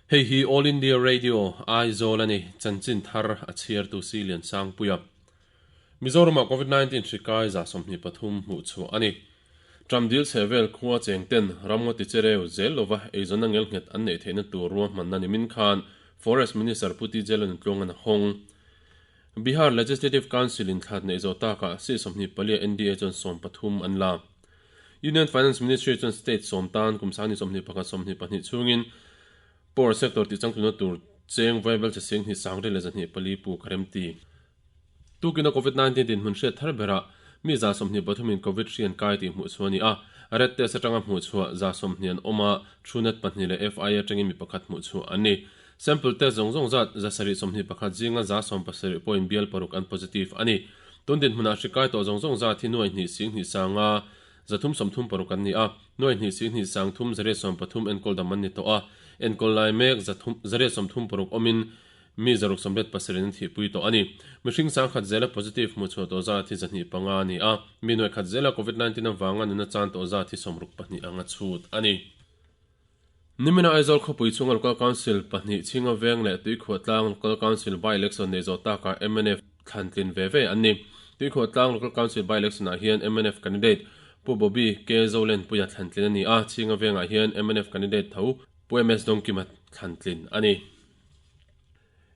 Hei hi All India Radio, Aizawl a ni, chanchin thar a chhiartu Si Liansangpuia. Mizoramah Covid 19 hri kai 23 hmuh chhuah a ni. Tramdil chhehvel khua cheng ten ramngaw tichereu zel lova eizawnna ngelnghet an neih theihna tur ruahmanna nimin khan Forest Minister Pu TJ Lalnuntluanga'n a hawng. Bihar Legislative Council in thlat neih zawh takah si 24 a NDA chuan 13 an la. Union Finance Ministry chuan state sawm tan kum sang ni 21 22 chhungin power sector tih changtluna tur cheng vaibel che sing hnih sang ri leh 124 pu ka remti. Tukina Covid 19 dinhmun hriat thar berah mi 23 in Covid hri an kai tih hmuh chhuah a ni a, red test atanga hmuh chhuah 20 an awm a, Truenat pahnih leh FIA atangin mi pakhat hmuh chhuah an ni. Sample test zawng zawng zat 721 zinga 70 pawhin bial paruk an positive a ni. Tun dinhmunah hri kai tawh zawng zawng zat hi nuai hnih sing hnih sanga 336 an ni a, nuai hnih sing hnih sang thum 113 enkawl dam an ni tawh a, enkawl lai mek 136 awmin mi 687 an thihpui tawh a ni. Mihring sangkhat zela positive hmuh chhuah tawh zat hi 205 a ni a, mi nuai khat zela Covid 19 avanga nuna chan tawh zat hi 62 anga chhut a ni. Nimina Aizawl khawpui chhunga Local Council pahnih Chhinga Veng leh Tuikhuahtlang Local Council by-election nei zawh takah mnf thlantlin ve ve an ni. Tuikhuahtlang Local Council by-election ah hian mnf candidate Pu Bobby K Zolenpuia thlantlin a ni a, Chhinga Vengah hian mnf candidate tho Pu MS Dawngkima thlantlin a ni.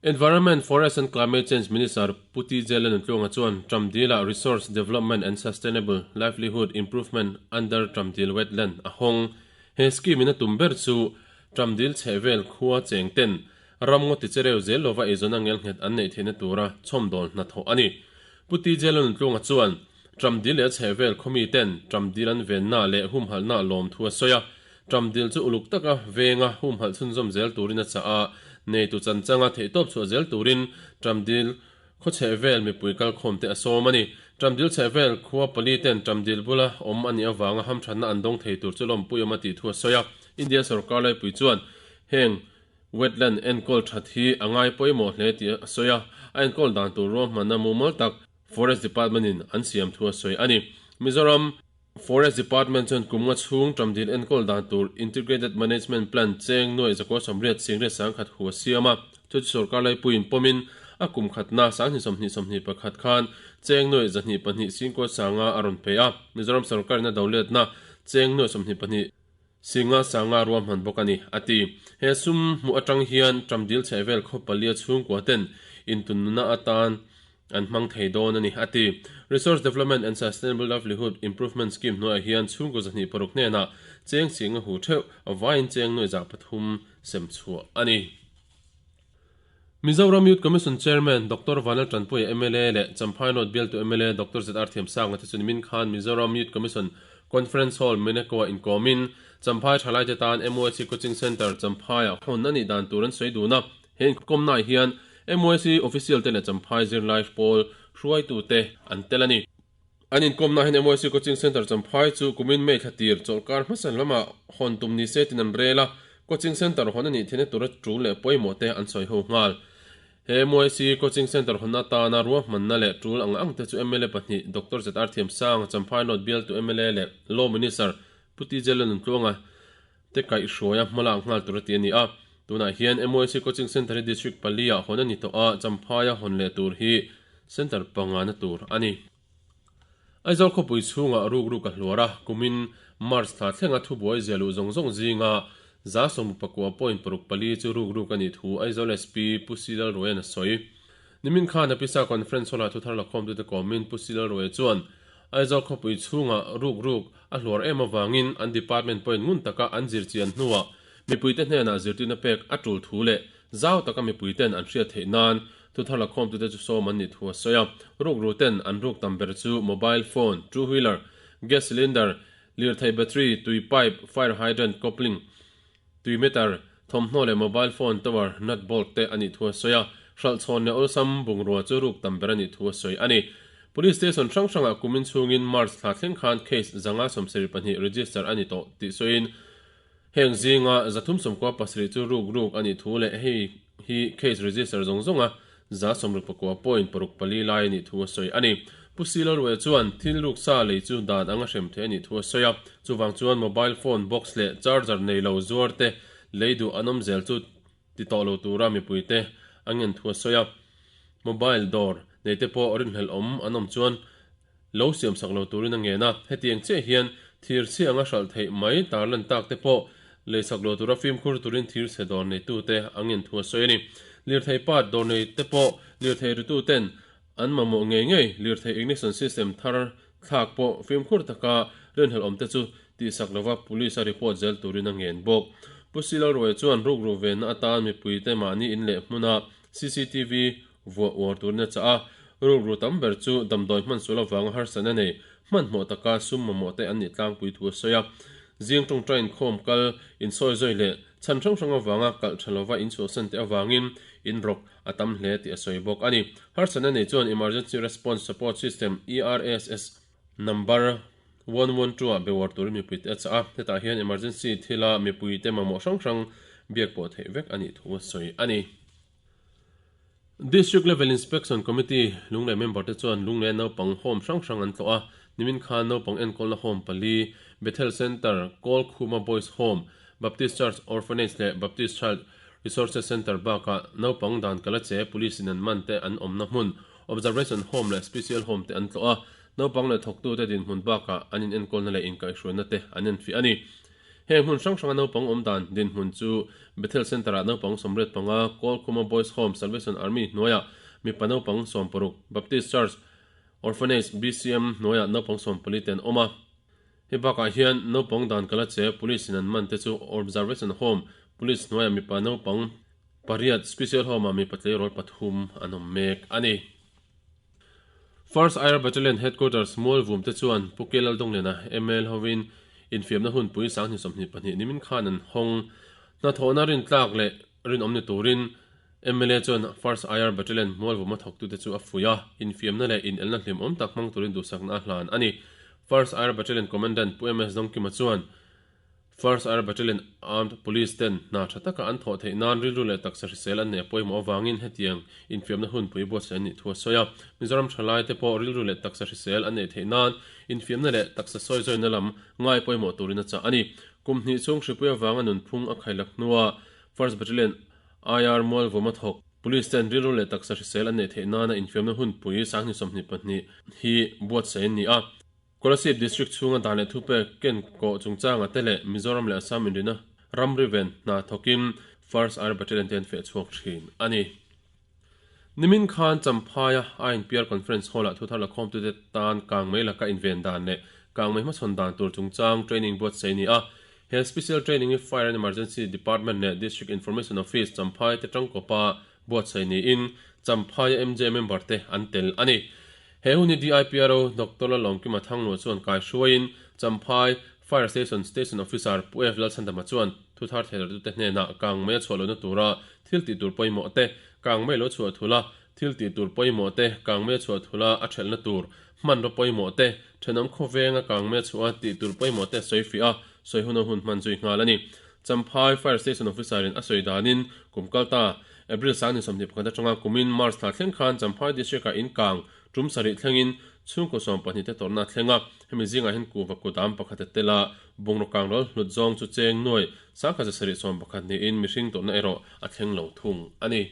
Environment, Forest and Climate Change Minister Pu TJ Lalnuntluanga chuan Tramdil-ah Resource Development and Sustainable Livelihood Improvement under Tramdil Wetland a hawng. He scheme in a tum ber chu Tramdil chhehvel khua cheng ten ramngaw tichereu zel lova eizawnna ngelnghet an neih theihna tura chhawmdawl hnathawh a ni. Pu TJ Lalnuntluanga chuan Tramdil leh a chhehvel khawmi ten Tramdil an venna leh humhalhna lawmthu a sawi a, Tramdil chu uluk taka venga humhalh chhunzawm zel turin a chah a, neitu chanchanga theihtawp chhuah zel turin Tramdil khaw chhehvel mipui kalkhawm te a sawm a ni. Tramdil chhehvel khua pali ten Tramdil bula awm a nih avanga hamthatna an dawng thei tur chu lawmpui awm a tih thu a sawi a. India sorkar laipui chuan heng wetland enkawl that hi a ngai pawimawh hle tih a sawi a, a enkawl dan tur ruahmanna mumal tak Forest Department in an siam thu a sawi a ni. Mizoram Forest Department chuan kum nga chhung Tramdil enkawl dan tur Integrated Management Plan cheng nuai zakua sawmriat singriat sangkhat hu a siam a, chu chu sorkar laipuiin pawmin a kum khatna sanghnih sawmhnih sawmhnih pakhat khan cheng nuai zahnih pahnih singkua sanga a rawn pe a, Mizoram sorkarin a doletna cheng nuai sawmhnih pahnih singa sanga ruahman bawk a ni, a ti. He sum hmuh atang hian Tramdil chhehvel khaw palia chhungkua ten intunnuna atan an hmang thei dawn a ni, a ti. Resource Development and Sustainable Livelihood Improvement Scheme hnuaiah hian chhungkaw 26 hnenah cheng ching a hu theuh, vaiin cheng nuai 300 sem chhuah a ni. Mizoram Youth Commission Chairman Doctor Vanlal Tanpuia mla leh Champhai North bialtu mla Doctor ZR Thiamsanga te chu nimin khan Mizoram Youth Commission Conference Hall Meneko-ah inkawmin Champhai thalaite tan MYC Coaching Centre Champhai-ah hawn a nih dan tur an sawi dun a. He inkawmnaah hian MYC official te leh Champhai zirlai pawl hruaitute an tel a ni. An inkawmnaah hian MYC Coaching Centre Champhai chu kumin May thla tir chawlhkar hmasa lamah hawn tum ni se tin an rel a, Coaching Centre hawn a nih theihna tura tul leh pawimawh te an sawi ho nghal. He MYC Coaching Centre hawnna atana ruahmanna leh tul ang ang te chu mla pahnih Doctor ZR Thiamsang, Champhai North bialtu mla leh Law Minister Pu TJ Lalnuntluanga te kaihhruaia hmalak nghal tur a ti a ni a. Tunah hian MYC Coaching Centre hi District pali ah hawn a ni tawh a, Champhai a hawn leh tur hi Centre panga na tur a ni. Aizawl khawpui chhungah ruk ruk a hluar a, kumin March thla thlenga thubuai zia luh zawng zawng zinga 69.64 chu ruk ruk a nih thu Aizawl SP Pu Si Lalruaia'n a sawi. Nimin khan a pisa Conference Hall-ah thuthar lakhawmtute kawmin Pu Si Lalruaia chuan Aizawl khawpui chhungah ruk ruk a hluar em avangin an department pawhin ngun taka an zir chian hnuah mipuite hnenah zirtirna pek a tul thu leh zau taka mipuiten an hriat theih nan thuthar lakhawmtute chu sawm an nih thu a sawi a. Rukru ten an ruk tam ber chu mobile phone, two wheeler, gas cylinder, lirthei battery, tui pipe, fire hydrant coupling, tui meter, thawmhnaw leh mobile phone tower nut bolt te a nih thu a sawi a, hralhchhawn leh awlsam bungrua chu ruk tam ber a nih thu a sawi a ni. Police station hrang hrangah kumin chhungin March thla thleng khan case 572 register a ni tawh tih sawiin heng zinga 397 chu ruk ruk a nih thu leh hei hi case register zawng zawnga 69.64 lai a nih thu a sawi a ni. Pu Silalruaia chuan thil ruk sa lei chu dan anga hrem theih a nih thu a sawi a, chuvang chuan mobile phone box leh charger nei lo zuar te lei duh an awm zel chu. ti tawh lo tura mipuite a ngen thu a sawi a. Mobile dawr neite pawh rinhlelh awm an awm chuan lo siamsak lo turin a ngen a. Hetiang chiah hian thir chhia anga hralh theih mai tarlan tak te pawh leisak lo tura fimkhur turin thir chhe dawr neitute a ngen thu a sawi a ni. Lirthei part dawr neite pawh lirthei rituten an mamawh ngei ngei lirthei ignition system thar thlak pawh fimkhur taka rinhlelh awmte chu tihsak lova police a report zel turin a ngen bawk. Pu Silalruaia chuan rukru venna atan mipuite mahni in leh hmuna cctv vuah uar turin a chah a, rukru tam ber chu damdawi hman sual avanga harsatna nei hmanhmawh taka sum mamawh te an nih tlangpui thu a sawi a. Zing tawngtai inkhawm kal insawi zawi leh chhan hrang hrang avanga kalh tha lova inchhuahsan te avangin in rawk a tam hle tih a sawi bawk a ni. Harsatna nei chuan Emergency Response Support System, ERSS, number 112 ah bewar turin mipuite a chah a, hetah hian emergency thila mipuite mamawh hrang hrang biak pawh theih vek a nih thu a sawi a ni. District Level Inspection Committee Lunglei member te chuan Lunglei naupang home hrang hrang an tlawh a, nimin khan naupang enkawlna home pali, Bethel Centre, Kawlkhuma Boys Home, Baptist Church Orphanage leh Baptist Child Resources Centre bakah naupang dan kala che Police in an man te an awmna hmun Observation Home leh Special Home te an tlawh a, naupang leh thawktute dinhmun bakah an inenkawlna leh inkaihhruaina te an enfiah a ni. Heng hmun hrang hranga naupang awm dan dinhmun chu Bethel Centre-ah naupang 85, Kawlkhuma Boys Home, Salvation Army hnuaiah mipa naupang 60, Baptist Church Orphanage, BCM, hnuaiah naupang 14 te an awm a. Hei bakah hian naupang dan kala che Police in an man te chu Observation Home, Police hnuaiah mipa naupang pariat, Special Home-ah mipa tleirawl pathum an awm mek a ni. First Air Battalion Headquarters Mualvum te chuan Pu K Laldawngliana ML hovin infiamna hunpui 2022 nimin khan an hawng. Hnathawhna rintlak leh rinawm ni turin mla chuan First Air Battalion Mualvuma thawktute chu a fuih a, infiamna leh inelna hlimawm tak hmang turin duhsakna a hlan a ni. First Air Battalion Commandant Pu MS Dawngkima chuan, First Air Battalion Armed Police ten hna tha taka an thawh theih nan rilru leh taksa hrisel an neih a pawimawh avangin hetiang infiamna hunpui buatsaih an nih thu a sawi a. Mizoram thalai te pawh rilru leh taksa hrisel an neih theih nan infiamna leh taksa sawizawina lam ngai pawimawh turin a chah a ni. Kum hnih chhung hripui avanga nunphung a khailak hnua First Battalion IR Mualvuma thawk Police ten rilru leh taksa hrisel an neih theih nana infiamna hunpui 2022 hi buatsaih an ni a. Kolasib District chhunga dan leh thupek ken kawh chungchanga te leh Mizoram leh Assam inrina ramri ven hna thawkin First Air Battalion te an feh chhuak thin a ni. Nimin khan Champhaia INPR Conference Hall-ah thuthar lakhawmtute tan kangmei laka inven dan leh kangmei hmachhawn dan tur chungchang training buatsaih a ni a. He Special Training hi Fire and Emergency Department leh District Information Office Champhai te tangkawpa buatsaih niin Champhaia MJ member te an tel a ni. He hun hi DIPRO Doctor Lalawmkima Thangluah chuan kaihruaiin Champhai Fire Station Station Officer Pu F Lalchhandama chuan thuthar theilertute hnenah kang mai a chhuah lohna tura thil tih tur pawimawh te, kang mai lo chhuah thula thil tih tur pawimawh te, kang mai a chhuah thula a thelhna tur hmanraw pawimawh te, thenawm khawvenga kang mai a chhuah a tih tur pawimawh te sawi fiah a, sawi hun a hun hman zui nghal a ni. Champhai Fire Station Officer in a sawi danin kum kal ta April 21 atanga kumin March thla thleng khan Champhai District ah in kang tum sarih thlengin chhungkaw 12 te tawrhna a thleng a, hemi zingah hian kuhva kudam pakhat a tel a, bungraw kangral hlut zawng chu cheng nuai 1711 niin mihring tawrhna erawh a thleng lo thung a ni.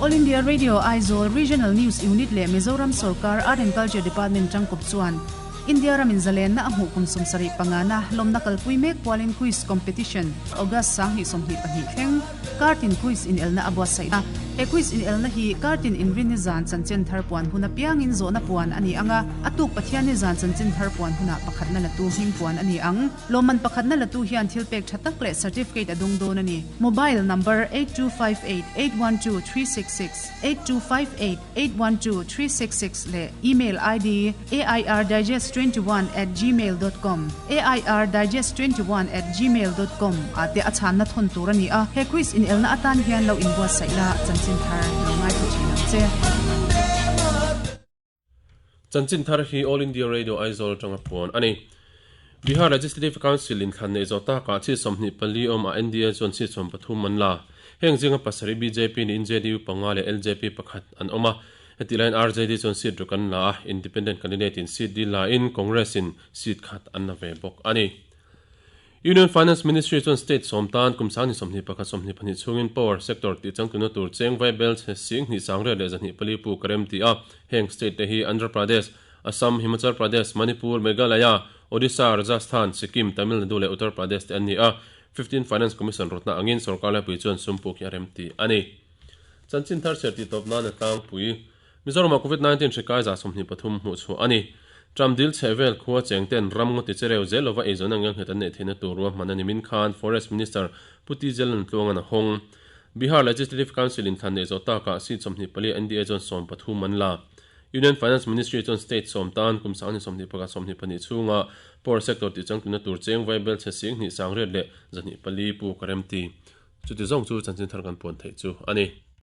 All India Radio Aizawl Regional News Unit leh Mizoram Sorkar Art and Culture Department tangkawp chuan India ramin zalenna a hmuh kum 75 na lawmna kalpui mek pualin Quiz Competition August 2022 thleng Kartin Quiz inelna a buatsaih a. He quiz inelna hi kartin inrinni zan chanchin thar puan hun apiangin zawhna puan a ni ang a, a tuk Pathianni zan chanchin thar puan hunah pakhatna latu hming puan a ni ang. Lawmman pakhatna latu hian thil pek tha tak leh certificate a dung dawn a ni. Mobile number 8258 812 366, 8258 812 366 leh email ID airdigest21 at gmail dot com, airdigest21 at gmail dot com, ah te a chhanna thawn tur a ni a. He quiz inelna atan hian lo inbuatsaih la, chanchin thar lo ngaithla thin ang che. Chanchin thar hi All India Radio Aizawl atanga puan a ni. Bihar Legislative Council inthlan neih zawh takah chi 24 awm a NDA chuan chi 13 an la. Heng zinga pasarih bjp niin JDU panga leh LJP pakhat an awm a. Hetih laiin RJD chuan seat ruk an la a, Independent candidate in seat dil la in Congress in seat khat an la ve bawk a ni. Union Finance Ministry chuan state sawm tan kum 2021 22 chhungin power sector tih changtluna tur cheng vai bel chhe 2324 pu ka rem ti a. Heng state te hi Andhra Pradesh, Assam, Himachal Pradesh, Manipur, Meghalaya, Odisha, Rajasthan, Sikkim, Tamil Nadu leh Uttar Pradesh te an ni a. Fifteen Finance Commission rawtna angin sorkar laipui chuan sum puk hi a rem ti a ni. Chanchin thar chhiar tih tawp nan a tlangpui. Mizoramah Covid 19 hri kai 23 hmuh chhuah a ni. Tram dil chheh vel khua cheng ten ram ngaw ti che reu zel lova eizawn ang nghet an neih theihna tur ruahman a ni min khan Forest Minister Pu T Zelan Tluangan a hawng. Bihar Legislative Council in thlan neih zawh takah seat 24 NDA chuan 13 an la. Union Finance Ministry chuan state sawm tan kum 2021 22 chhunga power sector tih changtluna tur cheng vai bel chhe 2824 pu ka rem ti. Chuti zawng chu chanchin thar kan puan theih chu a ni.